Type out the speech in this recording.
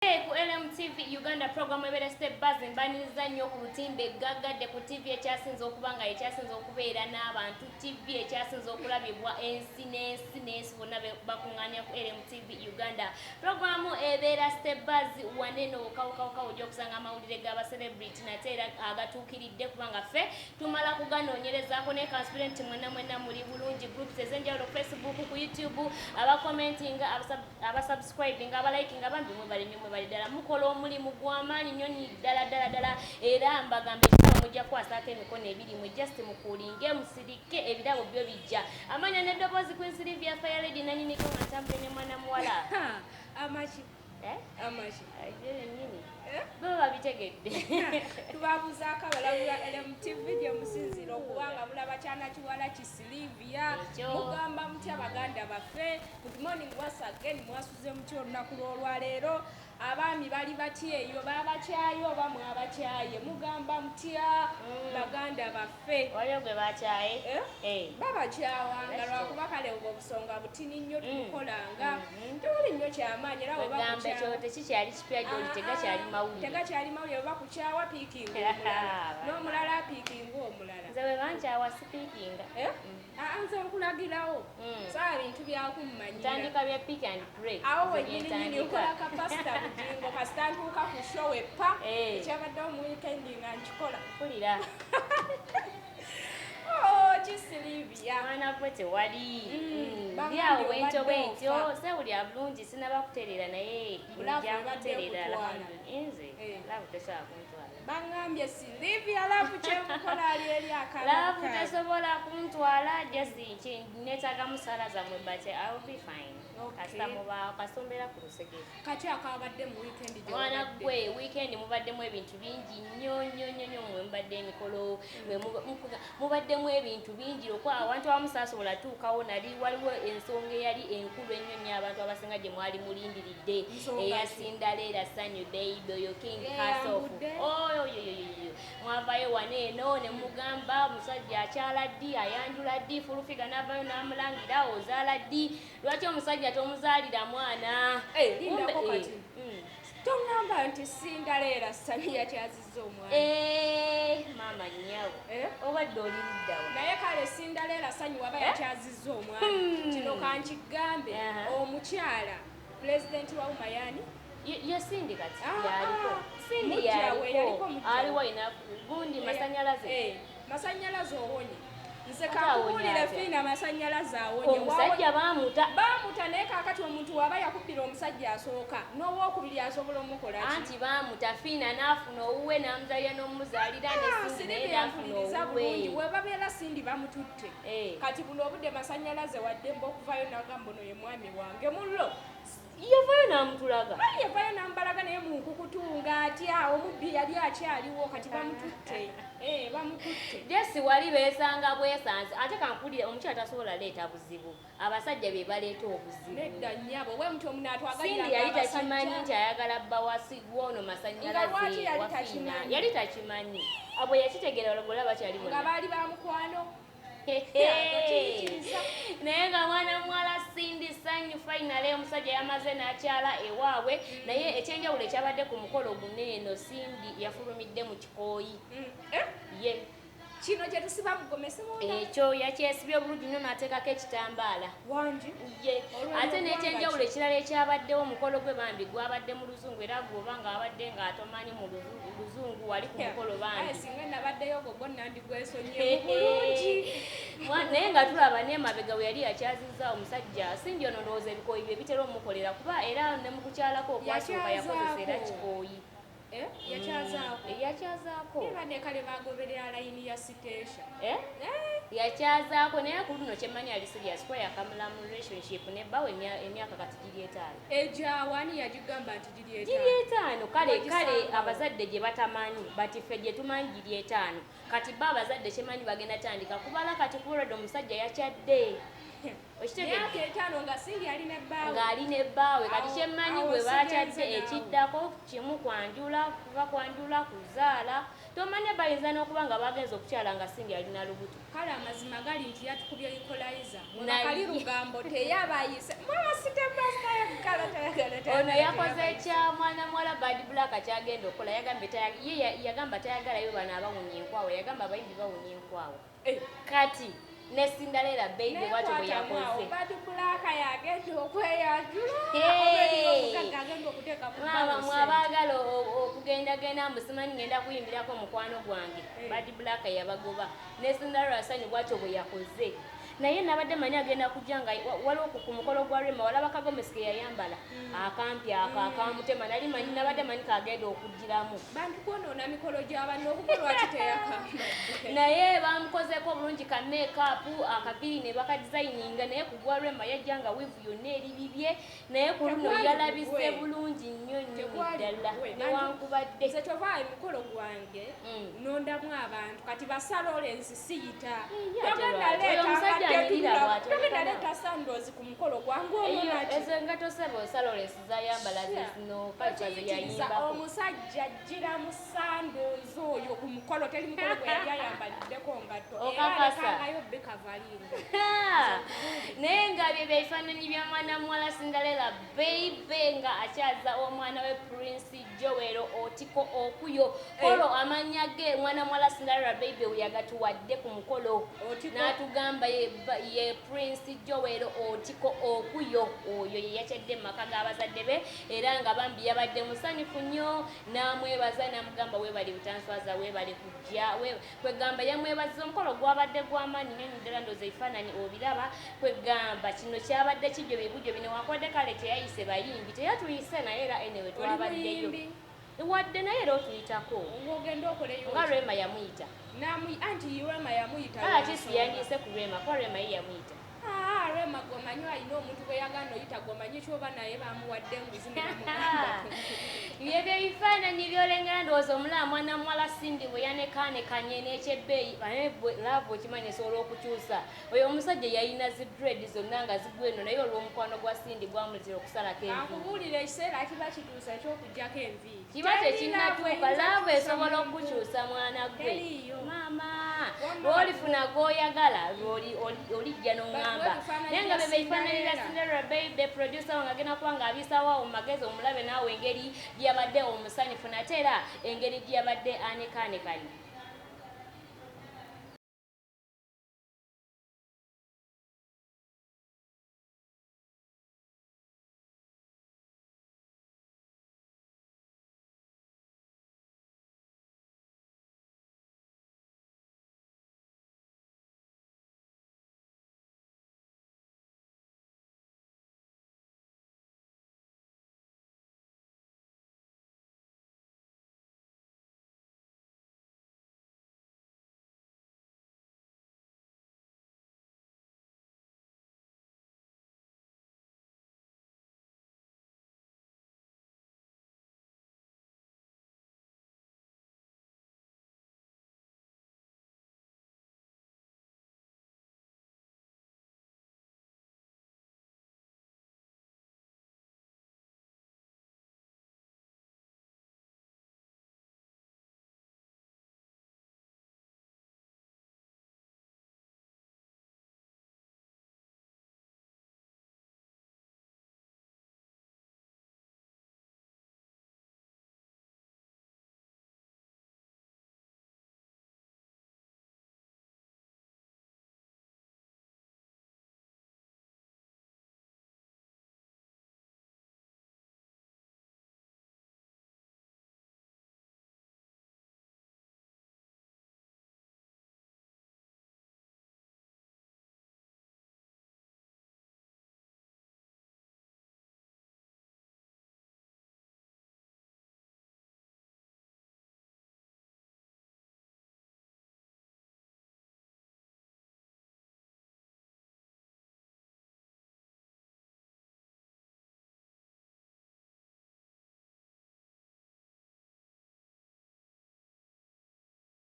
Ku LMTV Uganda, program ebeera Step Buzz. Mbaniriza nnyo ku lutimbe egaggadde ku TV ekyasinze okuba nga ekyasinze okubeera n'abantu, TV ekyasinze okulabibwa ensi n'ensi n'ensi bonna bakuŋŋaanya ku LMTV Uganda. Program ebeera Step Buzz. Wanene okawukawukawo ojja okusanga amawulire g'aba celebrity nate era agatuukiridde, kubanga ffe tumala kuganoonyerezaako. Naye kansubire nti mwenna mwenna muli bulungi. Groups ez'enjawulo ku Facebook, ku YouTube, abacommentinga, abasubscribinga, abalikinga, bambi mwebale nnyo, mwebale ddala, mukola omulimu gw'amaanyi nnyo ni ddala ddala ddala. Era mbagamba ekirabo mujja kukwasaako emikono ebiri, mwe just mukuulinge, musirike, ebirabo byo bijja. Amanya n'eddoboozi, Queen Sylvia Fire Lady nanyiniko, nga ntambule ne mwana muwala. Amaki? Eh? Amaki? Ebyo byennyini. Eh? Baba babitegedde. Tubabuuzaako abalabi ba LMTV gye musinziira okuba nga mulaba kyana kiwala kisilivia. Ekyo. Mugamba mutya, baganda baffe? Good morning once again. Mwasuze mutya olunaku lw'olwaleero? Abaami bali batya eyo? Babakyaye oba mwabakyaye? Mugamba mutya, baganda baffe? Waliwo gwe bakyaye? Eh? Eh. Babakyawanga That's lwakuba kale obwo obusonga butini nnyo, tubukolanga tewali nnyo kyamaanyi era Kwegamba ekyo webakukyawa tekikyali kipya gyoli, tegakyali mawulire. Tegakyali mawulire. Oba kukyawa, pickinga omulala n'omulala apickinga omulala. Nze bwe bankyawa sipickinga. Eh? Ah, nze nkulagirawo. Saa bintu byakummanyira. Ntandika bya pick and pray. Awo Nze wenyini nyini. byentandika. Nkola ka Pasita Bugingo, kasita ntuuka ku show eppa. Eh. Ekyabaddewo mu weekend nga nkikola. Mpulira. Oh, kisilivia. Mwana gwe, tewali. Bangambye Ndi awo bwentyo obadde bwentyo. ofa. Sewulira bulungi, sinaba kutereera, naye Love nja ebadde kutereera. ekutwala. Alhamdulillah. Nze Eh. love tesobola kuntwala. Baŋŋambye Silivia love kyemukola ali eri akaana. Love tesobola kuntwala, just neetaagamu saala zammwe, but I will be fine. Okay. Kasita mubaawo, kasita mbeera ku lusegere. Kaki akabadde mu weekend gye Mwana wabadde? gwe, weekend mubaddemu ebintu bingi nnyo nnyo nnyo nnyo. Mwe mubadde emikolo, mwe mubaddemu ebintu bingi okwa abantu abamu saasobola tuukawo. Nali waliwo ensonga eyali enkulu ennyo nnyo abantu abasinga gye mwali mulindiridde. Nsonga Eya ki? Cinderella Sanyu baby, oyo King Kasofu. Eyambudde? Oyoyoyoyo, mwavayo wano eno ne mugamba omusajja akyala ddi, ayanjula ddi? Full Figure n'avayo n'amulangira, ozaala ddi? Lwaki omusajja tomuzaalira mwana? Eh, lindako. Kumbe- Kati. eh, Toŋŋamba nti Cinderella Sanyu yakyazizza omwana? Eh, maama nnyawo. Eh? Obadde oli luddawa? Naye kale Cinderella Sanyu waba Eh? yakyazizza omwana, kino kankigambe, omukyala pulezidenti wa UMA yani? Ye Cindy kati Ah, yaliko. ah. Cindy Mujja we, yaliko yaliko. mujja we. Aliwo ina gundi masanyalaze. Eh, masanyalaze owonye. Nze Ate kankubuulire. awonye atya? Fiina, masanyalaze awonye. Omusajja baamuta. Baamuta, naye kaakati omuntu waba yakubbira omusajja asooka n'owokubiri asobola omukola ki? Anti baamuta, Fiina n'afuna owuwe n'amuzaalira n'omuzaalira ne Ah, Cindy naye Silivia, n'afuna mpuliriza owuwe. bulungi. Webabeera Cindy bamututte, Eh. kati buno obudde masanyalaze waddembe okuvayo nagamba ono ye mwami wange mullo. Yavayo n'amutulaga. Ali yavayo n'ambalaga, naye mu nkukutu ng'atya omubbi yali akyaliwo. Kati bamututte. Eh, bamututte. Jesi wali beesanga bwesanze. Ate kankulire, omukyala tasobola leeta buzibu, abasajja be baleeta obuzibu. Nedda nnyabo, we muti omunaatwagalira. Cindy yali takimanyi nti ayagala bba wasi wono Nga lwaki masanyalaze yali wa Fiina. takimanyi? Yali takimanyi. Abo yakitegeera olwogola bakyali Nga bonna. baali ba mukwano. Naye nga mwana muwala Cindy Sanyu finally omusajja yamaze n'akyala ewaabwe. Naye ekyenjawulo ekyabadde ku mukolo guno eno, Cindy yafulumidde mu kikooyi. Eh, ye kino kye tusiba mugomesi munda? Ekyo yakyesibye obulungi nnyo n'ateekako ekitambaala. Wangi. Ye. Olwo Ate ggwanga n'ekyenjawulo ki? ekirala ekyabaddewo, omukolo gwe bambi gwabadde mu Luzungu, era gwoba nga abadde ng'atomanyi mu Luzungu wali ku mukolo Aye, bambi. singa nabaddeyo ogwo gwo nandigwesonyiemu bulungi. Naye nga tulaba n'emabega we yali yakyazizza omusajja Cindy ono, ndowooza ebikooyi bye bitera omukolera, kuba era ne mu kukyalako okwasooka yakozesa era Yakyazaako. kikooyi. Eh, yakyazaako? Yakyazaako. Bane kale bagoberera layini ya siteesha. Eh? Eh, Yakyazaako, naye ku luno kyemmanyi ali serious, kuba yakamula mu relationship ne bbawe emyaka kati giri 5. Egyawani yagigamba nti giri Giri 5? 5 kale kale. Wagisangawo. Abazadde gye batamanyi, but ffe gye tumanyi giri 5. Kati ba abazadde kyemanyi bagenda tandika kubala kati, kuba olwedde omusajja yakyadde. Okitegedde? Myaka 5 nga Cindy alina ebbaawe. Ng'alina ebbaawe. Kati Awo- kyemmanyi awo bwe bakyadde sigenze naawe. ekiddako kimu kwanjula, kuva kwanjula kuzaala. Tomanya, bayinza n'okuba nga bagenza okukyala nga Cindy alina lubuto. Kale amazima gali nti yatukubye equalizer. Naye- Kali lugambo teyabayise mwabasitebasitayagala. Ono yakoze ekya mwana muwala Bad Black kyagenda okukola. Yagambye ye yagamba tayagalayo bano abawunya enkwawa. Yagamba abayimbi bawunya enkwawa. Kati ne Cinderella Baby bwatyo bwe yakoze. Bad Black yagenda okweyanjula. Hey! Omugagga agenda okuteeka mu Maama bbalo mwe ssente. abaagala okugendagenda mbu simanyi ngenda kuyimbirako mukwano gwange, Eh. Bad Black yabagoba. Ne Cinderella Sanyu bwatyo bwe yakoze. Naye nabadde manyi agenda kujja nga waliwo ku mukolo gwa Rema, walaba kagomesi ke yayambala akampi ako akamutema. Nali manyi, nabadde manyi kagenda okugiramu. Bantu kwonoona mikolo gy'abantu, okuko lwaki teyakambadde? Naye bamukozeeko bulungi ka makeup, akabiri ne bakadizayininga. Naye ku gwa Rema yajja nga weave yonna eri bibye, naye ku luno Tekwali yalabise bugwe. bulungi nnyo nnyo Tekwali ddala bugwe. newankubadde. Nze kyova emikolo gwange nondamu abantu. Kati basa Lawrence siyita. Ye, ate Togenda lwaki? Oyo leeta omusajja ngatto anyirira etunula- bw'atyo, togenda leka leeta sandals ku mukolo gwange. Eyo Olonaki? ezo engatto sebo Lawrence zayambala zino kalisa ze Okiyitiriza. yayimbako. Omusajja ajjira mu sandals oyo ku mukolo. Teri mukolo gwe yali ayambaliddeko ngatto era Okakasa. alekangayo bekavalinga. Naye nga bye byebifaananyi bya mwana muwala Cinderella Baby nga akyaza omwana we Prince Joel Otiko Okuyo. Kolo amannya ge mwana muwala Cinderella Baby we yagatuwadde ku mukolo Otiko. n'atugamba ye Prince Joel Otiko Okuyo. Oyo ye yakyadde mu maka g'abazadde be, era nga bambi yabadde musanyufu nnyo n'amwebaza n'amugamba weebale butanswaza, weebale kujja. Kwegamba yamwebaziza. Omukolo gwabadde gw'amaanyi nnyo ddala. Ndowooza ebifaananyi obiraba. Kwegamba kino kyabadde kijjo bibujjo bino wakwadde. Kale teyayise bayimbi, teyatuyise, naye era anyway Oli twabaddeyo. muyimbi? Wadde, naye era otuyitako. Ng'ogenda okoleyo? Nga Rema yamuyita. Anti Rema yamuyita. Kale ate siyandiyise ku Rema kuba Rema ye yamuyita. Ah, Rema gwomanyi alina omuntu gwe yagaana oyita, gwomanyi kyoba naye bamuwadde enguzi ne bamugamba. Byebyo ebifaananyi byolengera. Ndowooza omulaba mwana muwala Cindy bwe yanekaanekanye n'ekyebbeeyi. Naye love okimanyi esobola okukyusa. Oyo omusajja yalina zi dread zonna nga zigwa eno, naye olw'omukwano gwa Cindy gwamuletera okusalako enviiri. Kankubuulira, ekiseera kiba kituusa ekyokuggyako enviiri. Kiba Teri tekinnatuuka. love eyinza Love kukyusa esobola muntu. okukukyusa mwana gwe. Teriiyo. Maama, Wamma. lw'olifuna gw'oyagala, olijja n'oŋŋamba. Bakuwe ebifaananyi Naye nga bya bye bifaananyi bya Cinderella. Cinderella Baby. Producer wange agenda kuba nga abiisawo awo mu magezi, omulabe naawe engeri gyeyabadde omusanyufu nate era engeri gyeyabadde anekaanekanye.